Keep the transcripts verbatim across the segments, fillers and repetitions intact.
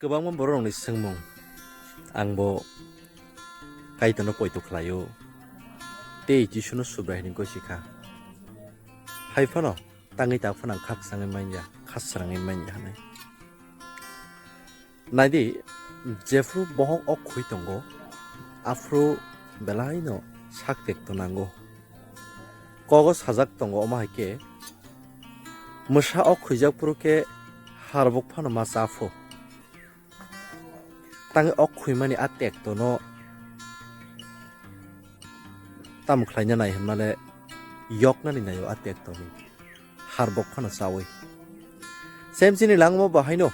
Kwbangma bororokni swngmung, ang bo Kaitorno poito khlaio, tei Jisuno Subrai hwnwi gosikha. Hai phano tangwi tak phano ang khakchangwi manya, khasrangwi manya hwnwi. Naidi, jephru bohok ok khui tongo, aphru belaino sak tekto nango. Kogo sajak tongo, omo hai khe, mwsa ok khuijak phuru khe harbok phano ma cha pho. Tangwi ok khuimani a tektono tamo khlaina nai hwnmale yoknani naio a tektoni. Harbok phano chawi. Semsini langma bahaino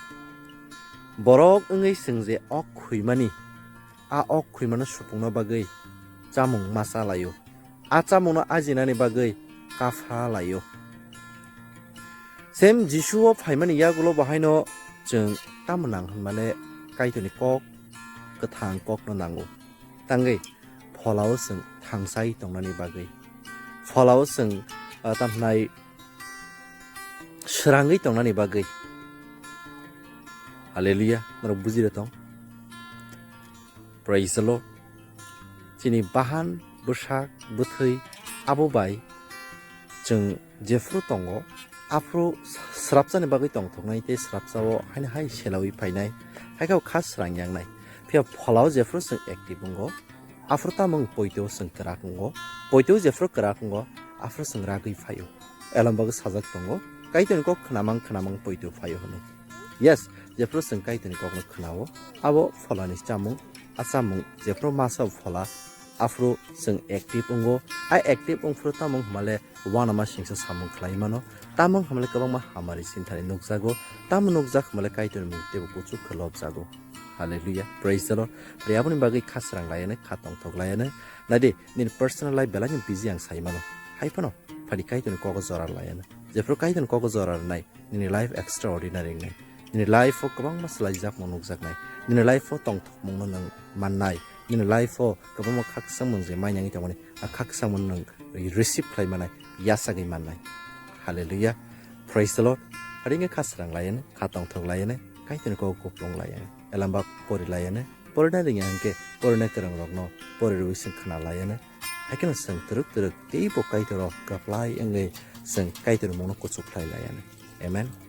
borok wngwi chwng je ok khuimani, a ok khuimano supungna bagwi chamung ma cha laio. A chamungno ajinani bagwi kapha laio. Sem Jisuo phaimani yagulo bahaino chwng tamo nang hwnmale Kaitorni kok, kwthang kokno nango. Tangwi pholao chwng thangchai tongnani bagwi. Pholao chwng, ah, tamhnai srangwi tongnani bagwi. Hallelujah, norok bujire tong. Praise the Lord. Chini bahan, bwsak, bwthwi, abo bai chwng jephru tongo, aphru srapchani bagwi tongthoknai tei srapchao haino hai selawi phainai, hai khe kha srang yangnai. Phiya pholao jephru chwng active wngo, aphru tamo wng poito chwng kwrak wngo, poito jephru kwrak wngo, aphru chwng ragwi phaio. Elam bagwi sajak tongo, Kaitorni kok khnamang khnamang poito phaio hwnwi. Yes, jephru chwng Kaitorni kokno khnao, abo pholani chamung, a chamung jephru masa phola, aphru chwng active wngo. A active wngphru tamo hwnmale uanama singsa samung khlai mano, tamo hwnmale kwbangma hamari sinthani nukjago, tamo nukjak hwnmale Kaitorni mung teibo kuchuk khe lobjago. Hallelujah, praise the Lord. Tei aboni bagwi kha srang layane, kha tongthok layane. Naidi, nini personal life belaino busy ang sai mano. Hai phano, phani Kaitorni kogo jora layane. Jephru Kaitorni kogo jora rwnai, nini life extraordinary wngnai. Nini life-o kwbangma swlaijakmung nukjaknai. Nini life-o tongthokmungno nwng mannai. Nini life-o kwbangma khakchangmung je mainyangwi tongmani, a khakchangmung nwng receive khlai manai, yachagwi mannai. Hallelujah. Praise the Lord. Haringkhe kha srang layane, kha tongthok layane, Kaitorni kogo kuplung layane. Elambak pori layane, porina ringya hwnkhe porina kwrwngrokno pori rwui chwng khna layane. Haikheno chwng twrwk twrwk teibo Kaitorrok kwplai wngwi chwng Kaitorni mungno kuchuk khlai layane. Amen.